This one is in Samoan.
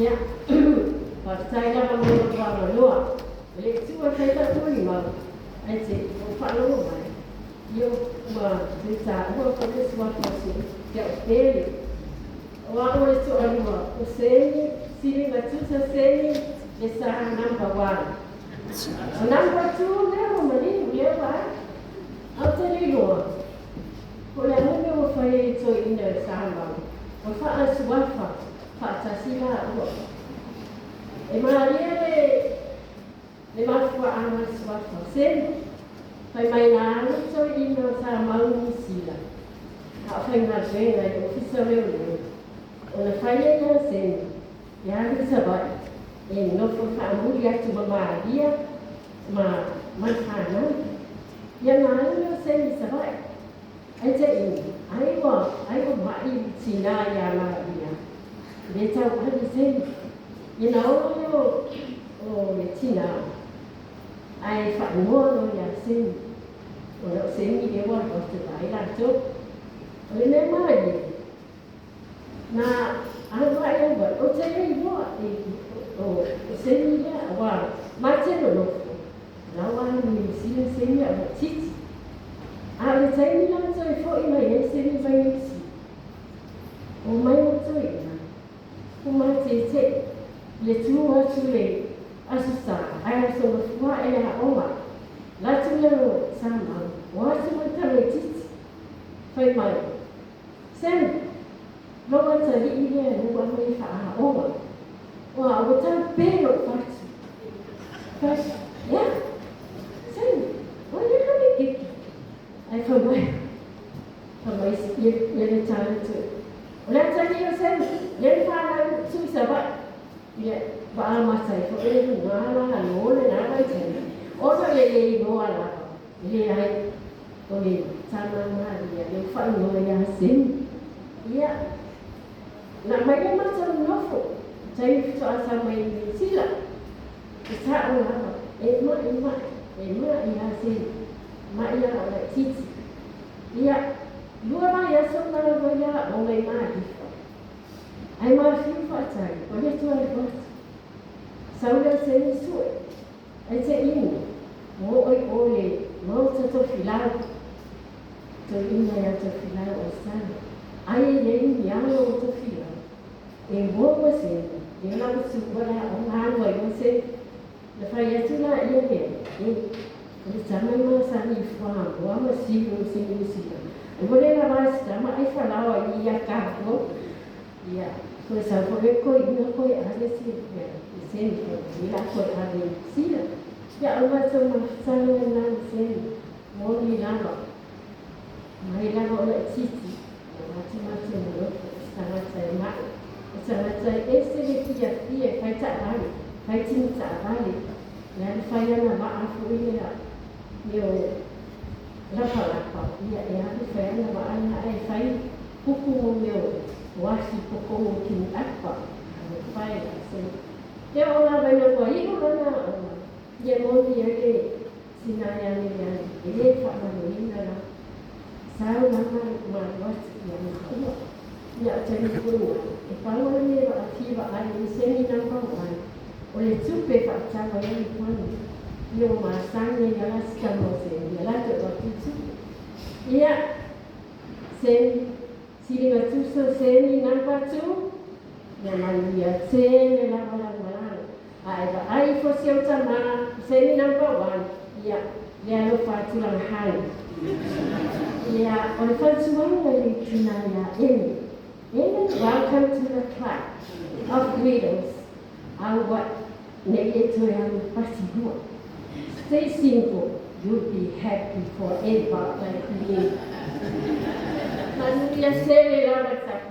Ia, faafetai lava mo lou avanoa. E le i tuua fai sau molimau, ae se i ou faalogo mai, ia ua toe taua foi le suafa o si au pele. O au o le toalua o Seni, Siligatusa Seni, le sa number one. O number two lea ua maliu lea ua alu. Ae ou te le iloa, po o le a le mea ua fai ai e toeaiina i Samoa, ua faasuafa faatasi laua. E malie le mafuaaga o le suafa o Seni, fai mai na alu toeaiina o Samau i Niu Sila, a o faigaluega i le Ofisa o Leoleo, ona fai ai lea o Seni e alu i Savaii e nofo faamuli atu ma Maria ma le fanau. Ia na alu lea o Seni i Savaii. Ai te ina, ai ua, ai ua ma'i le tinā iā Maria, le tau ave Seni. Ia na ola lea o le tinā, ae faanoa loa iā Seni, ona o Seni lea ua alu atu e vaai latou. O le mea malie, na alu ae au ai, ou te le iloa e o Seni lea, aua ma te nonofo, la ua alu i Niu Sila Seni a ua titi. A o le taimi la toe fo'i mai ai Seni mai Niu Sila, omai ma toeaiina, ua matete'i le tu atu le Aso Sa ae Aso Gafua ae le aoga. Latu lea o Samau, o atu ma le tamaitiiti, fai mai, Seni, lou atalii lea e ua aumai e faaaoga. Ua ua tau pe lou fatu. Fai, ea, Seni, o ai lea tamaitiiti? Ae fai mai, fai mai ia le tala toe. O le atalii o Seni, lea na fanau tu i Savaii. Ia, ua amata ai foi le luga la lo lena vaitaimi. Ona le le iloa lava, leai, o le tama Maria lea ua faaigoa ia Seni. Ia, na aumai le matou nofo, taimi faatoa sau mai Niu Sila. E sa'o lava, e ma'i ma'i, e ma'i lava Seni, ma'i lava o laitiiti. Ia, lua vaiaso na lava ia aoga i Malifa. Ae mafiu faatali, o le toe alu atu. Sau lea o Seni sue, ae te ina, ua oo i o le Maota Tofilau, toeaina ia Tofilau Aisana. Ai e i ai ni alo o Tofilau, e uo ma Seni, lea la ua tuua le aoga alu ai ma Seni. Na fai atu laia lea, e, o le tama e masani i fuamoa ma siu ma simusima. Ai ua le lava ai se tama ai falaoa i ia kākou. Ia, toe sau foi le toeaina toe ave se, ia, le Seni foi, ia la toe ave i Niu Sila. Ia, o le matou mafutaga lena ma Seni, moni lava, mai lava o laitiiti, o atu matou nonofo, o se tagata e ma'i, o se tagata e ese le fiafia e fai taavale, fai tini taavale, le alu fai ana vaa foi lea, mea o lapalapa, ia e alu fai ana vaa lena ae fai kuku mo mea o afi totonu o tini apa, talofa e la Seni. Ia o lava ina ua iu lana aoga, ia moni ai le tina ia Miriani, e le faamaloina la sau lava ma alu atu ia maua. Ia o taimi foi na, e pau lava le mea e vaafia vaai ai Seni number one, o le tupe e faatau ai le panu. Ia ua masani ai lava si tama o Seni, ia latou avatu tupe. Ia, Seni, Siligatusa Seni number two, ia manuia tele lava lau malaga. A e vaai ifo si au tama, Seni number one, ia, le alofa atu lana hale. Ia, o le fautuaga i le tina ia Amy. Amy, welcome to the club of widows. Aua ne i e toe alu pasi lua. Stay single, you'll be happy forever like me. Manuia tele lava tapuaiga.